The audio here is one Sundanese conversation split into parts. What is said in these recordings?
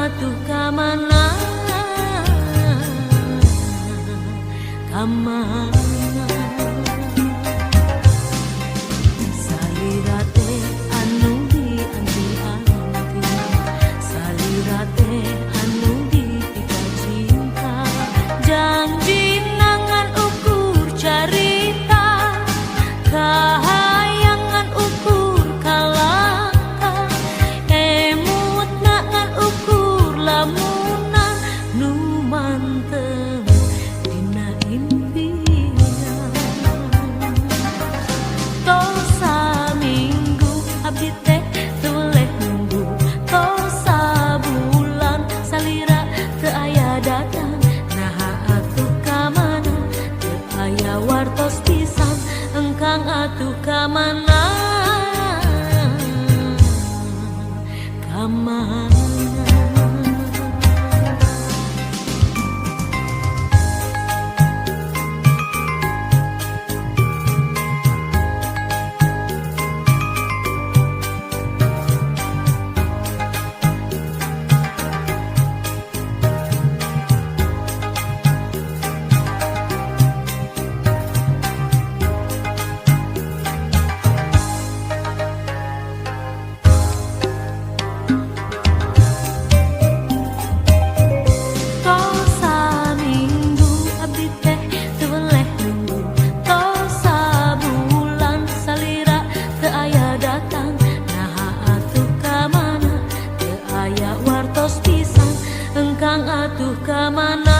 atuh ka mana, ka mana. Salira teh anu dianti-anti, salira teh anu dipika cinta. Janji nangan ukur carita, kahayangan ukur kalaka, emut nangan ukur lamunan nu manteng dina impian. Tos saminggu abdi teh teu weleh nunggu, tos sabulan salira teu aya datang. Naha atuh ka mana, teu aya wartos pisan. Engkang atuh ka mana, ka mana. Tos saminggu abdi teh teu weleh nunggu, tos sabulan salira teu aya datang. Naha atuh ka mana, teu aya wartos pisan. Engkang atuh ka mana,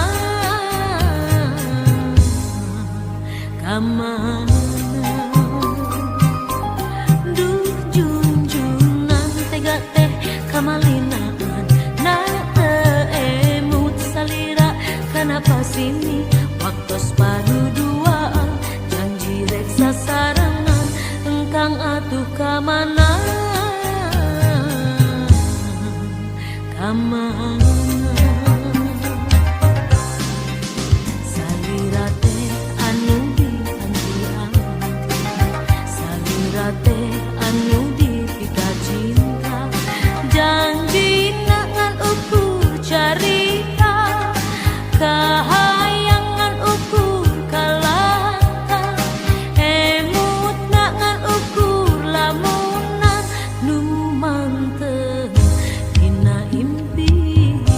ka mana. Duh junjunan tega teh kamalinaan, na teu emut salira kana pasini. Waktos paduduaan janji rek sasarengan. Engkang atuh ka mana, ka mana. Salira teh anu dianti-anti, salira teh anu dipika cinta. Janji ngan ukur carita, kahayangan ukur kalaka, emut ngan ukur lamunan nu manteng dina impian.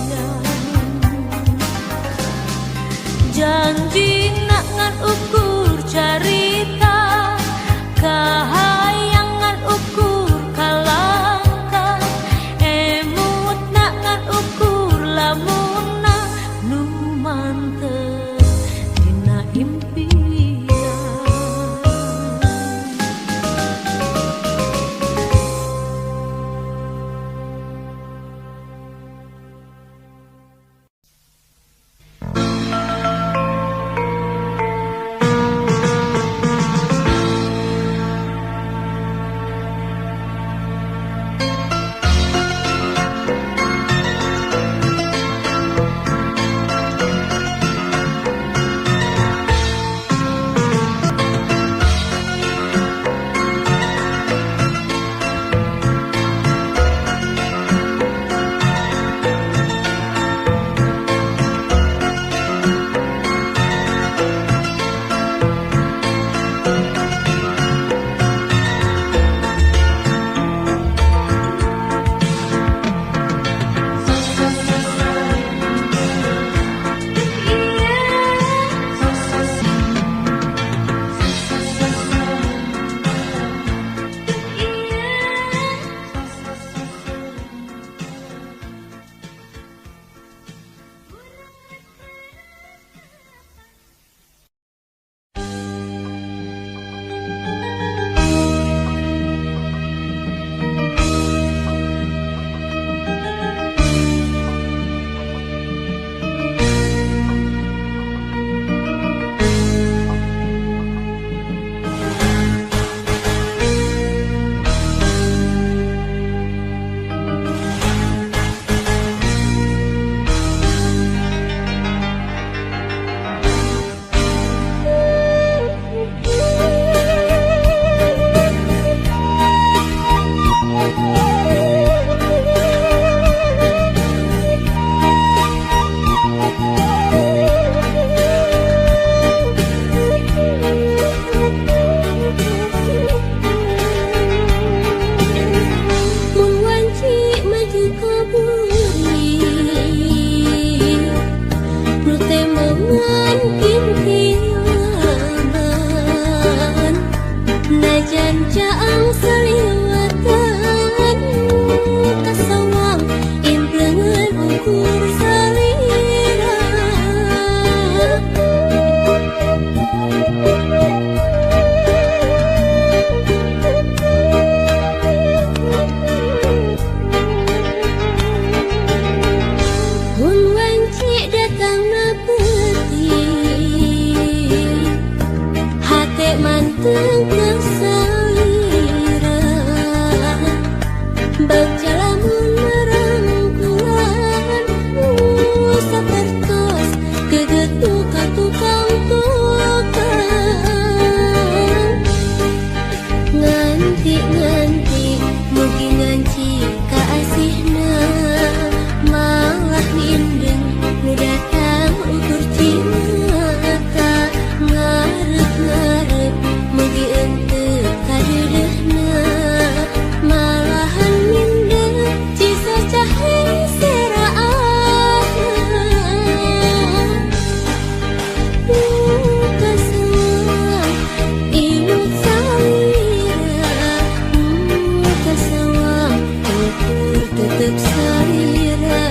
Salira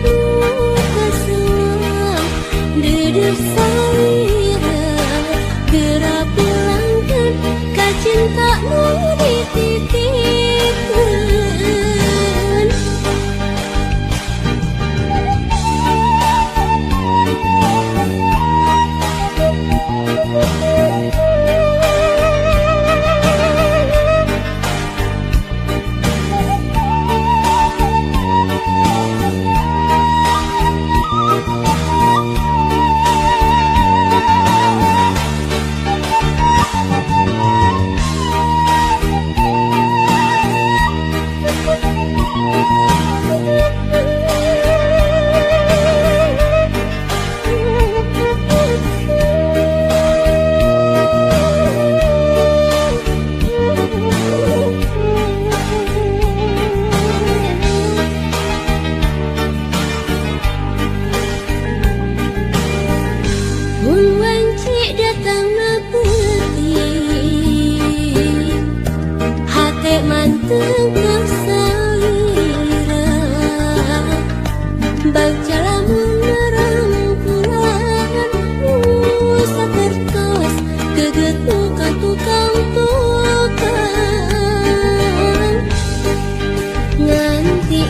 nu kaseuang deudeuh salira geura pulangkeun ka cinta nu dititipkeun. Mun wanci datangna peuting, hate manteng ka salira. Bagja lamun ngarangkulan nu sapertos geget nu ka tukang tukang. Nganti